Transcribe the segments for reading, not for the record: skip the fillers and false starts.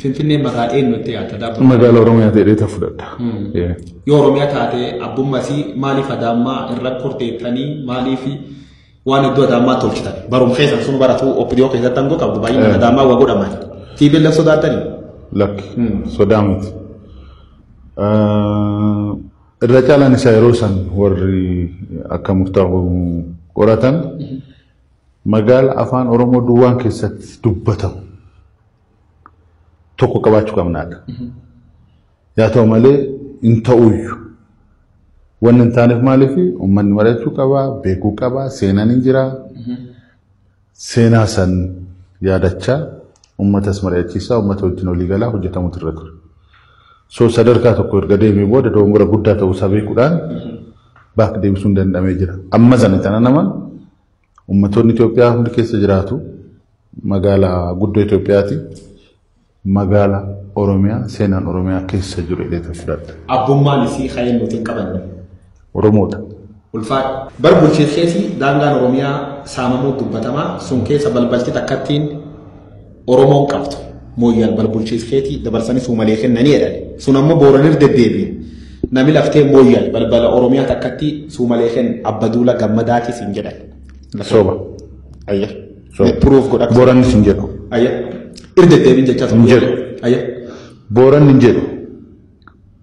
Finfinneen maqaa eenyutti yaadda? Magaala Oromiyaa ta'ee fudhadha. Yoo Oromiyaa taate abbummasii maaliif Adaammaa irra korteettanii maaliif waan iddoo Adaammaa tolchitan? Barumsa keessan sun baratu OPDO keessatti aangoo qabdu baay'inaan Adaammaa waa godhaman. TPLF sodaattanii? Lakki sodaa miti. Irra caalaan isaa yeroo san warri akka murtaa'u qoratan magaala afaan Oromoo duwwaan keessatti dubbatamu tokko qabaachuu qabnaadha. Yaa ta'u malee hin ta'uyyuu. Wanni hin taaneef maaliif uummanni mari'achuu qabaa, beekuu qabaa, seenaan hin jiraa. Seenaa san yaadachaa uummatas mari'achiisaa, uummata wajjin walii galaa hojjetamutu irra ture. So sadarkaa tokko erga deemee booda dogongora guddaa ta'uusaa beekuudhaan baak deebisuun danda'amee jira. Amma sana tana nama uummattoonni Itoophiyaa hundi keessa jiraatu magaalaa guddoo Itoophiyaati. Magaala Oromiyaa seenaan Oromiyaa keessa jiru jedhee fudhadha. Abbummaan isii kan nuti hin qabanne. Oromoodha. Ulfaadha. Bar bulchiinsi daangaan Oromiyaa saamamuu dubbatamaa sun keessa balbalti takkattiin Oromoon qabdu. Mooyyaan bar bulchiinsi dabarsanii Suumalee kennanii jedhan. Sun ammoo Booranir deddeebiin. Namni laftee Mooyyaan balbala Oromiyaa takkatti Suumalee kenna Abbaduula Gammadaatis hin jedhan. Soba. Ayya. Proof godha. Boorannis hin jedhu. Ayya. Irra deddeebiin jechaa Hin jedhu. Ayya. Booranni hin jedhu.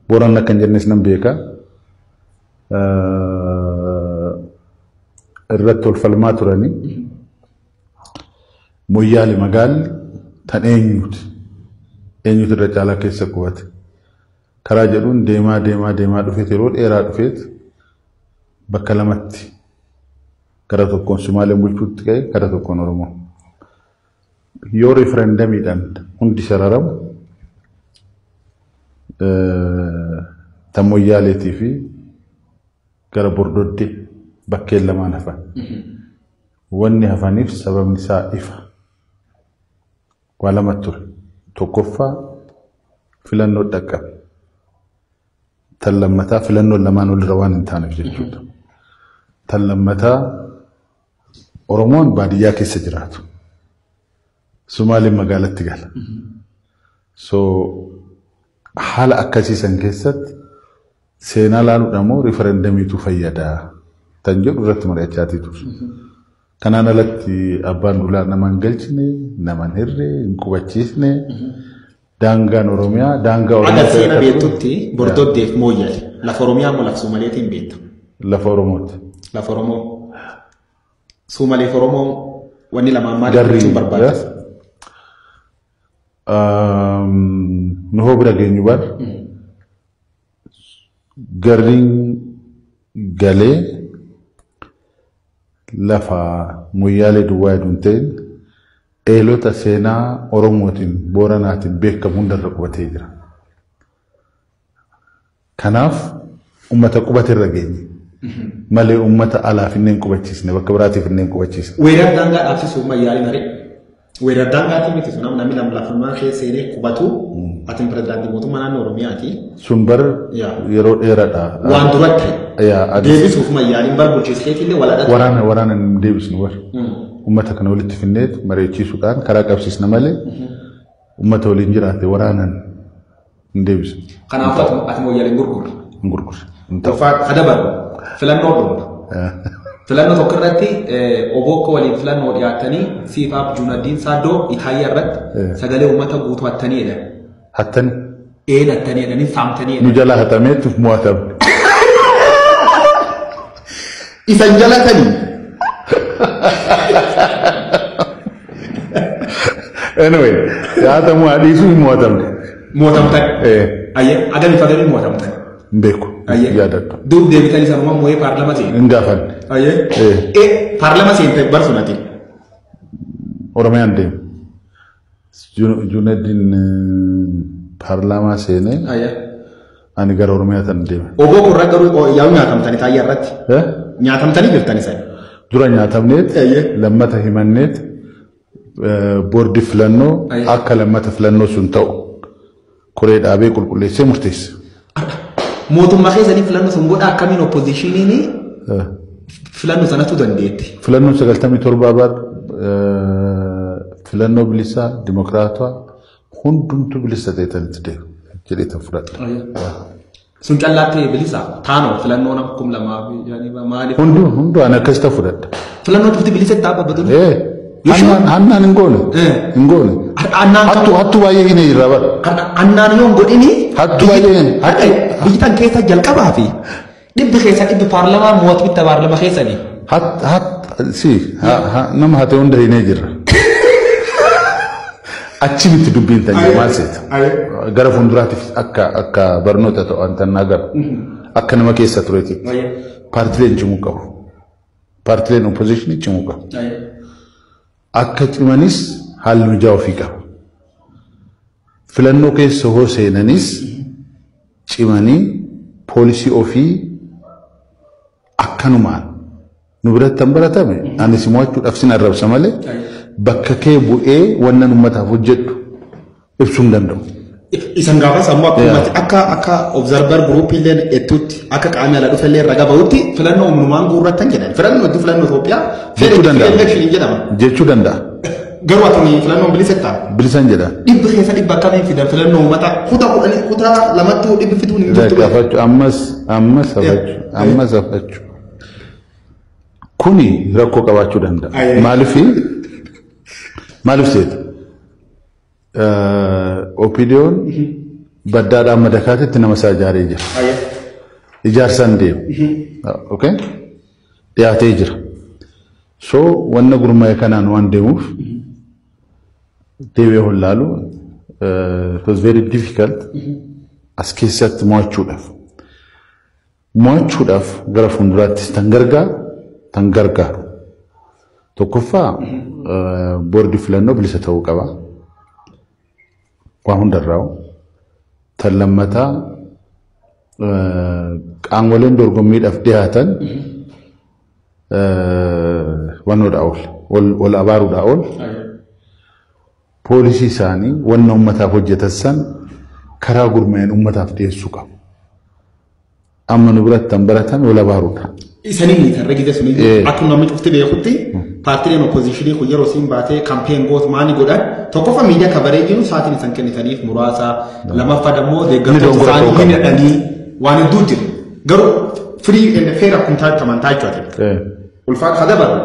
Booranni akka hin jennes nan beeka. Irratti ol falmaa turanii Moyyaale magaalli tan eenyuti? Eenyutu irra caalaa keessa qubate? Karaa jedhuun deemaa deemaa deemaa dhufeet yeroo dheeraa dhufeet bakka lamatti gara tokkoon Sumaaleen bulchuutti ka'e gara tokkoon Oromoo. Yoo referendamiidhaan hundi sararamu tan Moyyaaleetii fi gara Bordoddee bakkeen lamaan hafan. Wanni hafaniif sababni isaa ifa. Waa lamatu ture. Tokkoffaa filannoo dhaqqabe. Tan lammataa filannoon lamaan walirra waan hin taaneef jechuudha. Tan lammataa Oromoon baadiyyaa keessa jiraatu. Sumaaleen magaalatti gala. So haala akkasiisan keessatti seenaa laaluudhaan moo riferendamiitu fayyadaa tan jedhu irratti mari'achaatii ture. Kanaan alatti abbaan duulaa nama hin galchine, nama hin hirre, hin qubachiisne. Daangaan Oromiyaa daangaa Oromiyaa. Akka seena beektutti Bordoddeef Mooyyale lafa Oromiyaa moo lafa Sumaleetiin beektu? Lafa Oromooti. Lafa Oromoo. Sumaleef Oromoo wanni lamaan maal jechuun barbaadda? Nu hoo bira geenyu bar garriin galee lafa Moyyaalee duwwaa hedduun ta'in eelota seenaa Oromootiin Booranaatiin beekamu hundarra qubatee jira. Kanaaf uummata qubate irra geenye malee uummata alaaf hin qubachiisne bakka biraatiif hin qubachiisne. Weerara daangaa dhaabsisuuf mayyaalii malee. Weerara daangaatii miti sun namni lama lafumaa keessa seenee qubatu atiin pirezidaantii mootummaa naannoo Oromiyaati. Sun bar yeroo dheeraadha. Waan duratti deebisuuf mayyaaliin bar bulchiinsa wal Waraana waraana hin deebisnu bar. Uummata kana walitti finneet mari'achiisuudhaan karaa qabsiisna malee uummata waliin jiraate waraanaan hin deebisnu. Kanaafuu ati Mooyyaleen gurgurre. Hin gurgurre. Kadabar filannoo dhumna. Filannoo tokko irratti obbo waliin filannoo dhiyaatanii siifaaf Juunaddiin Saaddoo Itaayyaa irratti sagalee uummata guutuu hattanii jedhan. Hattanii? Een hattanii jedhanii saamtanii jedhan. Nu jalaa hatameetu mo'atamne. Isan jalatanii. Anyway, hatamu haadhiisuu hin mo'atamne. Mo'atamtan. Ayyee agamiif agamiin mo'atamtan. Hin beeku. Yaadadhu. Duub deebitanii sanuma moo'ee paarlama seene. Hin gaafanne. Ayyee. Paarlama seente barsunati. Oromiyaan deemu. Juunaddiin paarlaamaa seenee. Ani gara Oromiyaa tan deeme. Obbo Korraa garuu yaa'u nyaatamtanii taayyaa irratti. Nyaatamtanii jirtanii sana. Dura nyaatamneet lammata himanneet boordii filannoo akka lammata filannoo sun ta'u koree dhaabee qulqulleessee murteesse. Mootummaa keessanii filannoo sun godha akkamiin oppoziishiniin filannoo sanatu dandeetti. Filannoon 97 bar filannoo bilisaa dimokiraatawaa Hundumtuu bilisa ta'e itti deemu jedhee tan fudhadha. Sun callaatti bilisa taanoo filannoo nama 2005 maaliif? Hunduu ani akkas ta'u fudhadha. Filannoo tufti bilisa itti dhaabbatu. Hannaan hin goone. Hin goone. Hattuu baay'ee hin jirra bara. Annaan yoo hin godhini. Hattuu baay'ee hin. Biyyi tan keessa jalqabaa fi dhibbi keessa dhibbi paarlamaa mo'atu bitta paarlamaa keessanii. Si nama hate hunda hin jirra. Achi miti dubbiin tan maal seeta. Gara fuulduraatiif akka barnoota ta'u tan agarru. Akka nama keessa tureeti. Paartileen cimuu qabu. Paartileen oppositionii cimuu qabu. Akka cimanis haalli mijaa'u ofii qabu. Filannoo keessa hoo seenanis cimanii poolisii ofii akkanumaan nu biratti kan baratame anis mo'achuudhaaf sin arrabsa malee bakka kee bu'ee wannan uummataaf hojjedhu ibsuu hin danda'u. Isan gaafas ammoo akka akka observer group illee ettutti akka qaamni ala dhufe illee raga bahutti filannoo humnumaan guurrattan jedhan. Filannoo hedduu filannoo Itoophiyaa jechuu danda'a. Jedhama. Jechuu danda'a. Garuu ati filannoon bilisa ta'a. Bilisan jedha. Dhibbi keessa dhibba akkamiin fidan filannoo uummata kutaa kudhanii kutaa lamattuu dhibbi fiduun hin jirtu. Gaafachuu ammas hafachuu. Kuni rakkoo qabaachuu danda'a. Maaliif seeta? OPDO'n baddaadhaan madakaatitti nama isaa ijaaree jira. Ijaarsaan deemu. Okay? Dhiyaatee jira. So wanna gurmaa'e kanaan waan deemuuf deebi'ee hollaalu it was very difficult as keessatti mo'achuudhaaf. Mo'achuudhaaf gara fuulduraattis tan gargaaru. Tokkoffaa boordii filannoo bilisa ta'uu qaba. Waa hundarraa'u. Tan lammataa qaamoleen dorgommiidhaaf dhiyaatan wannoodhaa ol wal abaaruudhaa ol poolisii isaanii wanna uummataaf hojjetan san karaa gurmaa'een uummataaf dhiyeessuu qabu. Amma nu biratti kan baratame wal abaaruudha. Isanii ni tarree gite suni akkuma namni cufti beekutti paartileen oppositionii kun yeroo siin baatee kampeen gootu maali godhan tokkoffaa miidiyaa kabareejiin sa'aatiin isaan kennitaniif muraasa lammaffaa immoo deeggartoota isaanii hin hidhanii waan hedduu jira. Garuu firii and fair akkuma taataman taachuu ati. Ulfaata kadabaru.